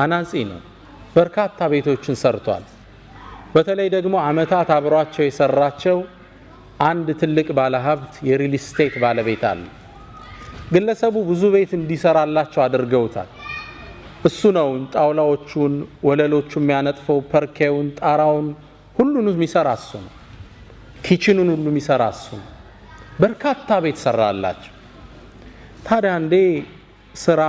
አናጺ ነው። በርካታ ቤቶችን ሰርቷል። በተለይ ደግሞ አመታት አብሯቸው የሰራቸው አንድ ትልቅ ባለሀብት የ real estate ባለቤት አለ። ግለሰቡ ብዙ ቤት እንዲሰራላቸው አድርገውታል። እሱ ነው ጣውላዎቹን፣ ወለሎቹን የሚያነጥፈው፣ ፐርኬውን፣ ጣራውን ሁሉንም የሚሰራ እሱ ነው። Kitchen ኑን ሁሉ የሚሰራ እሱ ነው። በርካታ ቤት ሰራላቸው። ታዲያ አንዴ ስራ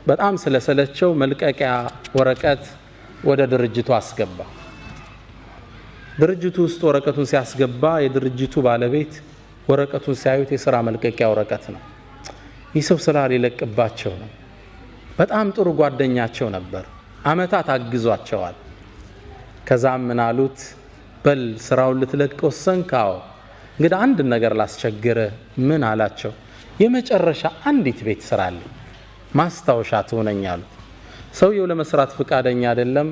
በጣም ስለሰለቸው መልቀቂያ ወረቀት ወደ ድርጅቱ አስገባ። ድርጅቱ ውስጥ ወረቀቱን ሲያስገባ የድርጅቱ ባለቤት ወረቀቱን ሲያዩት የስራ መልቀቂያ ወረቀት ነው። ይህ ሰው ስራ ሊለቅባቸው ነው። በጣም ጥሩ ጓደኛቸው ነበር። አመታት አግዟቸዋል። ከዛም ምን አሉት? በል ስራውን ልትለቅ ወሰንክ? አዎ። እንግዲህ አንድ ነገር ላስቸግርህ። ምን አላቸው? የመጨረሻ አንዲት ቤት ስራልኝ፣ ማስታወሻ ትሆነኝ አሉት። ሰውየው ለመስራት ፈቃደኛ አይደለም።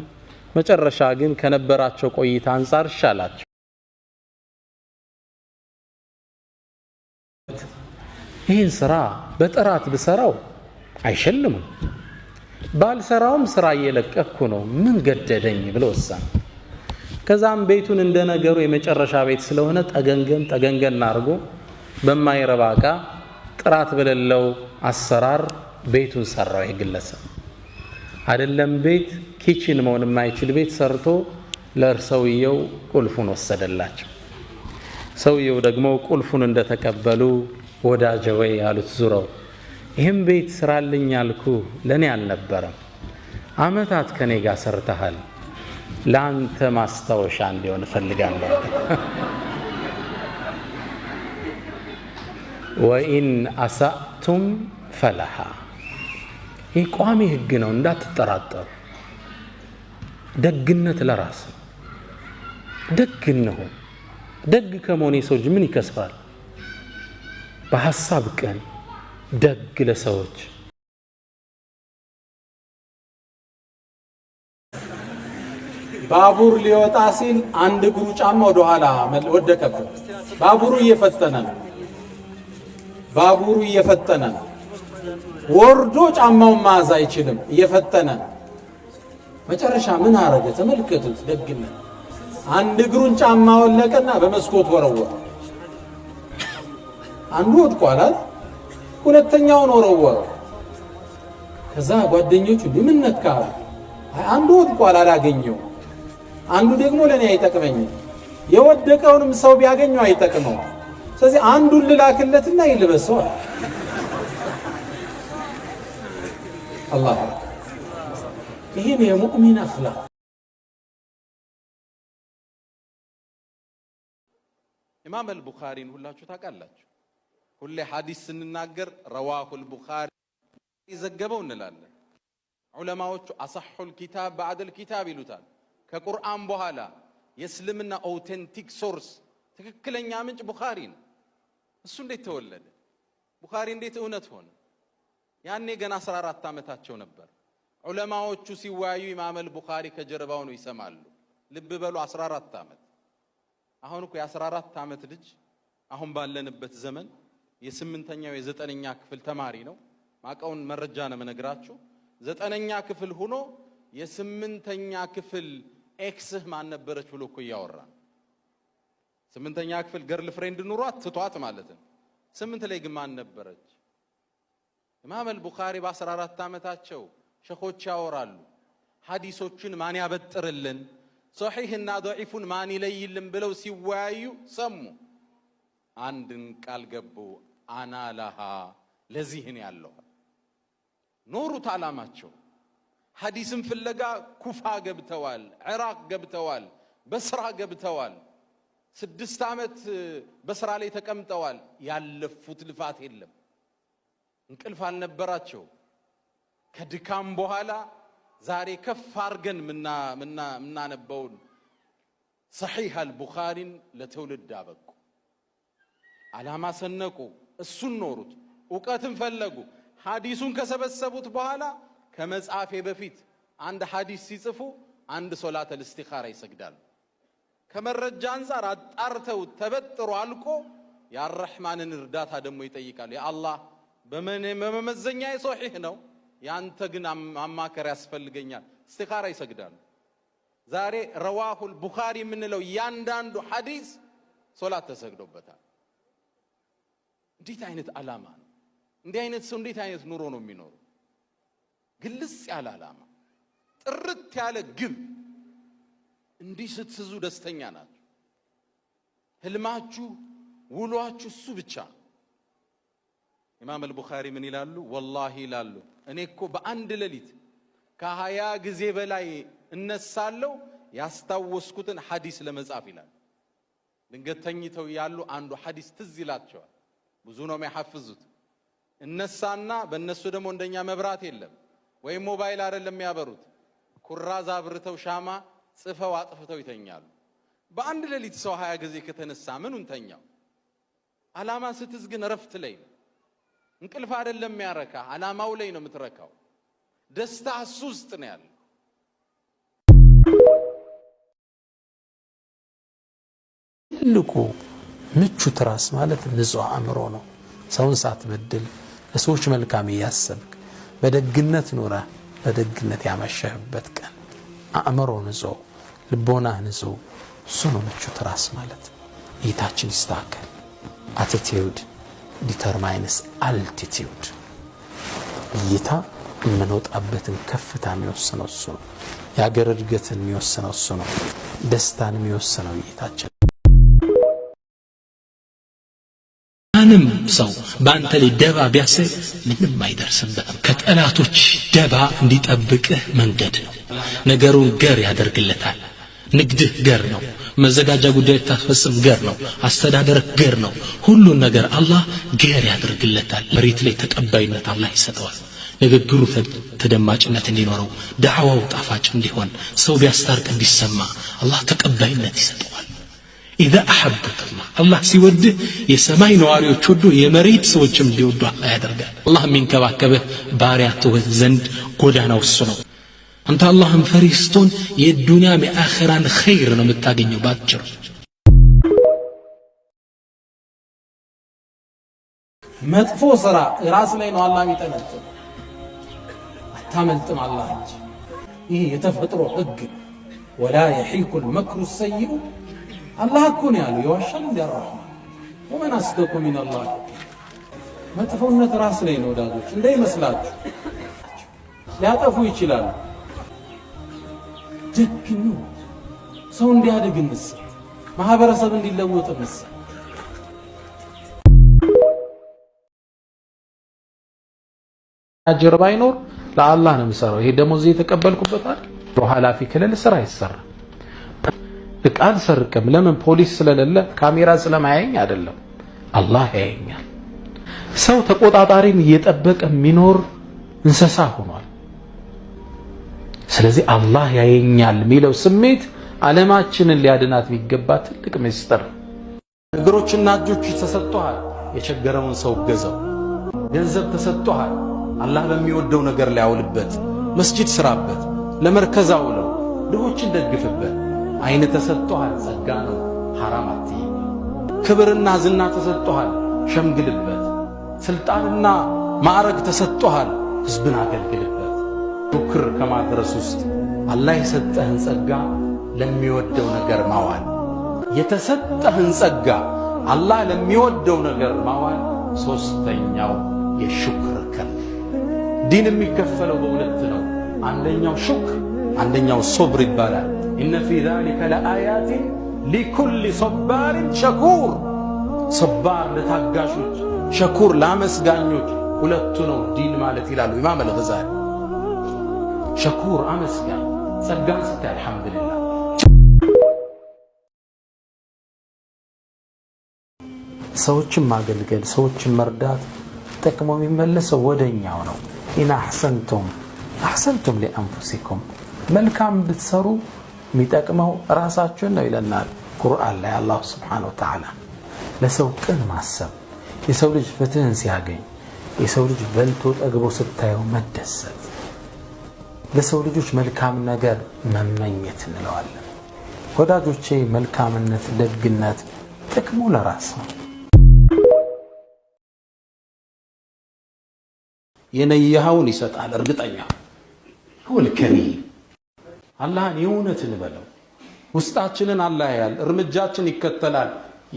መጨረሻ ግን ከነበራቸው ቆይታ አንጻር እሺ አላቸው። ይህን ስራ በጥራት ብሰራው አይሸልሙም፣ ባልሰራውም ስራ እየለቀኩ ነው፣ ምን ገደደኝ ብሎ ወሰነ። ከዛም ቤቱን እንደነገሩ የመጨረሻ ቤት ስለሆነ ጠገንገን ጠገንገን አድርጎ በማይረባ እቃ ጥራት በሌለው አሰራር ቤቱን ሰራው። ይሄ ግለሰብ አይደለም ቤት kitchen መሆን የማይችል ቤት ሰርቶ ለሰውየው ቁልፉን ወሰደላቸው። ሰውየው ደግሞ ቁልፉን እንደተቀበሉ ወዳጄ ወይ አሉት ዙረው፣ ይህም ቤት ስራልኝ አልኩ ለኔ አልነበረም፣ አመታት ከኔ ጋር ሰርተሃል፣ ለአንተ ማስታወሻ እንዲሆን እፈልጋለሁ። ወኢን አሳእቱም ፈለሃ። ይህ ቋሚ ህግ ነው፣ እንዳትጠራጠሩ። ደግነት ለራስ ነው። ደግ እንሁን። ደግ ከመሆን የሰው ልጅ ምን ይከስራል? በሐሳብ ቅን፣ ደግ ለሰዎች። ባቡር ሊወጣ ሲል አንድ እግሩ ጫማ ወደ ኋላ ወደቀበት። ባቡሩ እየፈጠነ ነው። ባቡሩ እየፈጠነ ነው። ወርዶ ጫማውን መያዝ አይችልም፣ እየፈጠነ ነው። መጨረሻ ምን አረገ? ተመልከቱት ደግነት። አንድ እግሩን ጫማ ወለቀና በመስኮት ወረወረ። አንዱ ወድቋል፣ ሁለተኛውን ወረወረው። ከዛ ጓደኞቹ ምን ነካ? አይ አንዱ ወድቋል አላገኘው፣ አንዱ ደግሞ ለኔ አይጠቅመኝም፣ የወደቀውንም ሰው ቢያገኘው አይጠቅመው። ስለዚህ አንዱን ልላክለትና ይልበሰው። አላህ ይሄን የሙእሚን አኽላቅ። ኢማም አልቡኻሪን ሁላችሁ ታውቃላችሁ። ሁሌ ሐዲስ ስንናገር ረዋሁል ቡኻሪ ዘገበው እንላለን። ዑለማዎቹ أصح الكتاب بعد الكتاب ይሉታል። ከቁርአን በኋላ የእስልምና authentic source ትክክለኛ ምንጭ ቡኻሪ ነው። እሱ እንዴት ተወለደ? ቡኻሪ እንዴት እውነት ሆነ? ያኔ ገና 14 ዓመታቸው ነበር። ዑለማዎቹ ሲወያዩ ኢማም አልቡኻሪ ከጀርባው ነው ይሰማሉ። ልብ በሉ 14 ዓመት። አሁን እኮ የ14 ዓመት ልጅ አሁን ባለንበት ዘመን የስምንተኛው የዘጠነኛ ክፍል ተማሪ ነው። ማቀውን መረጃ ነው የምነግራችሁ። ዘጠነኛ ክፍል ሆኖ የስምንተኛ ክፍል ex ህ ማን ነበረች ብሎ እኮ እያወራ ነው። ስምንተኛ ክፍል girlfriend ኑሯት ትቷት ማለት ነው። ስምንት ላይ ግን ማን ነበረች? ኢማም አልቡኻሪ በ14 ዓመታቸው ሸኾች ያወራሉ። ሐዲሶቹን ማን ያበጥርልን፣ ሶሒህና ደዒፉን ማን ይለይልን ብለው ሲወያዩ ሰሙ። አንድን ቃል ገቡ። አና ለሃ ለዚህን ያለው ኖሩት ዓላማቸው። ሐዲስን ፍለጋ ኩፋ ገብተዋል፣ ዕራቅ ገብተዋል፣ በስራ ገብተዋል። 6 ዓመት በስራ ላይ ተቀምጠዋል። ያለፉት ልፋት የለም። እንቅልፍ አልነበራቸው። ከድካም በኋላ ዛሬ ከፍ አርገን ምናነበውን ሰሒህ አልቡኻሪን ለትውልድ አበቁ። ዓላማ ሰነቁ፣ እሱን ኖሩት፣ እውቀትን ፈለጉ። ሐዲሱን ከሰበሰቡት በኋላ ከመጻፌ በፊት አንድ ሐዲስ ሲጽፉ አንድ ሶላተል ኢስቲኻራ ይሰግዳሉ። ከመረጃ አንጻር አጣርተው ተበጥሮ አልቆ የአረሕማንን እርዳታ ደግሞ ይጠይቃሉ። የአላህ በመመዘኛዬ ሶሒህ ነው፣ ያንተ ግን ማማከር ያስፈልገኛል። እስቲኻራ ይሰግዳሉ። ዛሬ رواه البخاري የምንለው እያንዳንዱ ሐዲስ ሶላት ተሰግዶበታል። እንዴት አይነት ዓላማ ነው! እንዲህ አይነት ሰው እንዴት አይነት ኑሮ ነው የሚኖረው? ግልጽ ያለ ዓላማ፣ ጥርት ያለ ግብ። እንዲህ ስትስዙ ደስተኛ ናችሁ። ህልማችሁ፣ ውሏችሁ እሱ ብቻ ነው። ኢማም አልቡኻሪ ምን ይላሉ? ወላሂ ይላሉ፣ እኔ እኮ በአንድ ሌሊት ከ20 ጊዜ በላይ እነሳለሁ ያስታወስኩትን ሐዲስ ለመጻፍ ይላል። ድንገት ተኝተው ያሉ አንዱ ሐዲስ ትዝ ይላቸዋል። ብዙ ነው የሚያሐፍዙት። እነሳና በእነሱ ደግሞ እንደኛ መብራት የለም ወይም ሞባይል አይደለም የሚያበሩት። ኩራዝ አብርተው ሻማ ጽፈው አጥፍተው ይተኛሉ። በአንድ ሌሊት ሰው 20 ጊዜ ከተነሳ ምኑን ተኛው? ዓላማ ስትዝ ግን እረፍት ላይ ነው። እንቅልፍ አይደለም የሚያረካ፣ ዓላማው ላይ ነው የምትረካው። ደስታ እሱ ውስጥ ነው ያለው። ትልቁ ምቹ ትራስ ማለት ንጹህ አእምሮ ነው። ሰውን ሳትበድል ለሰዎች መልካም እያሰብክ በደግነት ኑረህ በደግነት ያመሸህበት ቀን አእምሮ ንጹህ፣ ልቦናህ ንጹህ፣ እሱ ነው ምቹ ትራስ ማለት። እይታችን ይስተካከል። Attitude determines altitude። እይታ የምንወጣበትን ከፍታ የሚወስነው እሱ ነው። የሀገር እድገትን የሚወስነው እሱ ነው። ደስታን የሚወስነው እይታችን። ማንም ሰው በአንተ ላይ ደባ ቢያስብ ምንም አይደርስበትም። ከጠላቶች ደባ እንዲጠብቅህ መንገድ ነው። ነገሩን ገር ያደርግለታል። ንግድህ ገር ነው። መዘጋጃ ጉዳይ ታስፈጽም ገር ነው። አስተዳደርህ ገር ነው። ሁሉን ነገር አላህ ገር ያደርግለታል። መሬት ላይ ተቀባይነት አላህ ይሰጠዋል። ንግግሩ ተደማጭነት እንዲኖረው፣ ዳዕዋው ጣፋጭ እንዲሆን፣ ሰው ቢያስታርቅ እንዲሰማ አላህ ተቀባይነት ይሰጠዋል። ኢዛ አሐበከ አላህ፣ አላህ ሲወድህ የሰማይ ነዋሪዎች ወዶ የመሬት ሰዎችም እንዲወዱ አላህ ያደርጋል። አላህ የሚንከባከብህ ባሪያ ትሆን ዘንድ ጎዳናው እሱ ነው። አንተ አላህን ፈሪ ስትሆን የዱንያም የአኺራን ኸይር ነው የምታገኘው ባጭሩ። መጥፎ ስራ ራስ ላይ ነው አላህ የሚጠነጥነው። አታመልጥም አላህ እንጂ። ይሄ የተፈጥሮ ህግ ነው። ولا يحيق المكر السيء አላህ እኮ ነው ያለው። ይዋሻል እንዲ الرحمن ومن أصدق من الله። መጥፎነት ራስ ላይ ነው ወዳጆች፣ እንዳይመስላችሁ። ሊያጠፉ ይችላሉ። ደግ ነው። ሰው እንዲያድግ እንስራ፣ ማህበረሰብ እንዲለወጥ እንስራ። አጅር ባይኖር ለአላህ ነው የምሰራው። ይሄ ደሞዝ የተቀበልኩበት አይደል? ኃላፊ ክልል ስራ ይሰራ። እቃ አልሰርቅም። ለምን? ፖሊስ ስለሌለ ካሜራ ስለማያየኝ አይደለም፣ አላህ ያየኛል። ሰው ተቆጣጣሪን እየጠበቀ የሚኖር እንስሳ ሆኗል። ስለዚህ አላህ ያየኛል የሚለው ስሜት ዓለማችንን ሊያድናት የሚገባ ትልቅ ምስጢር። እግሮችና እጆች ተሰጥቶሃል፣ የቸገረውን ሰው ገዘው። ገንዘብ ተሰጥቶሃል፣ አላህ በሚወደው ነገር ላይ አውልበት። መስጂድ ስራበት፣ ለመርከዝ አውለው፣ ድሆችን ደግፍበት። አይን ተሰጥቶሃል፣ ጸጋ ነው፣ ሐራም አትይ። ክብርና ዝና ተሰጥቶሃል፣ ሸምግልበት። ስልጣንና ማዕረግ ተሰጥቶሃል፣ ህዝብን አገልግልበት። ሹክር ከማድረስ ውስጥ አላህ የሰጠህን ጸጋ ለሚወደው ነገር ማዋል፣ የተሰጠህን ጸጋ አላህ ለሚወደው ነገር ማዋል ሶስተኛው የሹክር እርከን። ዲን የሚከፈለው በሁለት ነው። አንደኛው ሹክር፣ አንደኛው ሶብር ይባላል። إن في ذلك لآيات لكل صبار شكور። صبار ለታጋሾች፣ شكور ለአመስጋኞች፣ ሁለቱ ነው ዲን ማለት ይላሉ ኢማም አልገዛሊ። شكور አመስጋኝ፣ ጸጋን ስታይ አልሐምዱሊላህ። ሰዎችን ማገልገል፣ ሰዎችን መርዳት ጠቅሞ የሚመለሰው ወደኛው ነው። إن أحسنتم أحسنتم لأنفسكم፣ መልካም ብትሰሩ የሚጠቅመው ራሳችሁን ነው ይለናል ቁርአን ላይ አላሁ سبحانه وتعالى። ለሰው ቅን ማሰብ፣ የሰው ልጅ ፍትህን ሲያገኝ፣ የሰው ልጅ በልቶ ጠግቦ ስታየው መደሰት፣ ለሰው ልጆች መልካም ነገር መመኘት እንለዋለን። ወዳጆቼ መልካምነት፣ ደግነት ጥቅሙ ለራስ ነው። የነየኸውን ይሰጣል። እርግጠኛ هو الكريم። አላህን የእውነት እንበለው። ውስጣችንን አላህ ያያል፣ እርምጃችን ይከተላል፣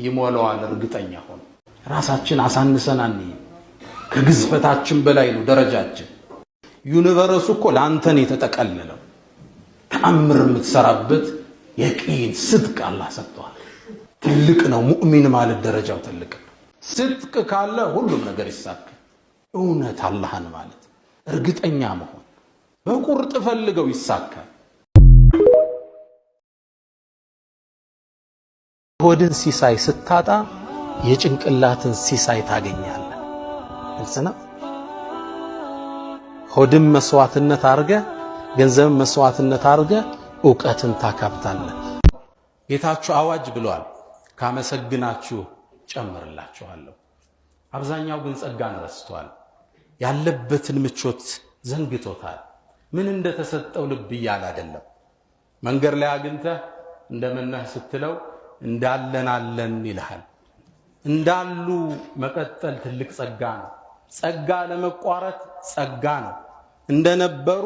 ይሞላዋል። እርግጠኛ ሆኖ ራሳችን አሳንሰን አንይ። ከግዝፈታችን በላይ ነው ደረጃችን። Universe ኡ እኮ ለአንተን የተጠቀለለው ተአምር የምትሰራበት የቂን صدق አላህ ሰጥቷል። ትልቅ ነው ሙእሚን ማለት ደረጃው ትልቅ ነው። صدق ካለ ሁሉም ነገር ይሳካል። እውነት አላህን ማለት እርግጠኛ መሆን በቁርጥ ፈልገው ይሳካል። ሆድን ሲሳይ ስታጣ የጭንቅላትን ሲሳይ ታገኛለህ። ግልጽ ነው። ሆድን መስዋዕትነት አርገ፣ ገንዘብን መስዋዕትነት አርገ እውቀትን ታካብታለህ። ጌታችሁ አዋጅ ብሏል፣ ካመሰግናችሁ ጨምርላችኋለሁ። አብዛኛው ግን ጸጋን ረስቷል። ያለበትን ምቾት ዘንግቶታል። ምን እንደተሰጠው ልብ እያለ አይደለም። መንገድ ላይ አግኝተህ እንደምነህ ስትለው እንዳለን አለን ይልሃል። እንዳሉ መቀጠል ትልቅ ጸጋ ነው። ጸጋ ለመቋረጥ ጸጋ ነው። እንደነበሩ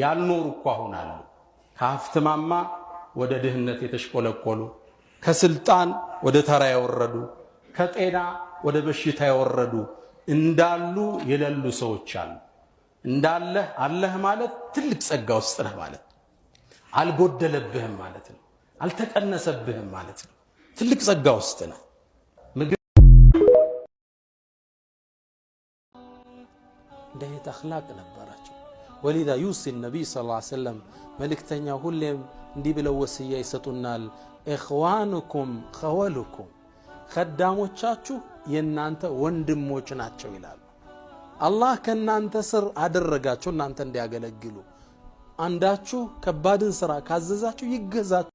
ያልኖሩ እኮ አሁን አሉ። ከሀብት ማማ ወደ ድህነት የተሽቆለቆሉ፣ ከስልጣን ወደ ተራ የወረዱ፣ ከጤና ወደ በሽታ የወረዱ እንዳሉ የሌሉ ሰዎች አሉ። እንዳለህ አለህ ማለት ትልቅ ጸጋ ውስጥ ነህ ማለት ነው። አልጎደለብህም ማለት ነው። አልተቀነሰብህም ማለት ነው። ትልቅ ጸጋ ውስጥ ነህ። እንዲህ አይነት አኽላቅ ነበራቸው። ولذا يوصي النبي صلى الله عليه وسلم መልእክተኛ ሁሌም እንዲህ ብለው ወስያ ይሰጡናል። إخوانكم خولكم ከዳሞቻችሁ የእናንተ ወንድሞች ናቸው ይላሉ። አላህ ከእናንተ ስር አደረጋቸው እናንተ እንዲያገለግሉ። አንዳችሁ ከባድን ስራ ካዘዛችሁ ይገዛችሁ።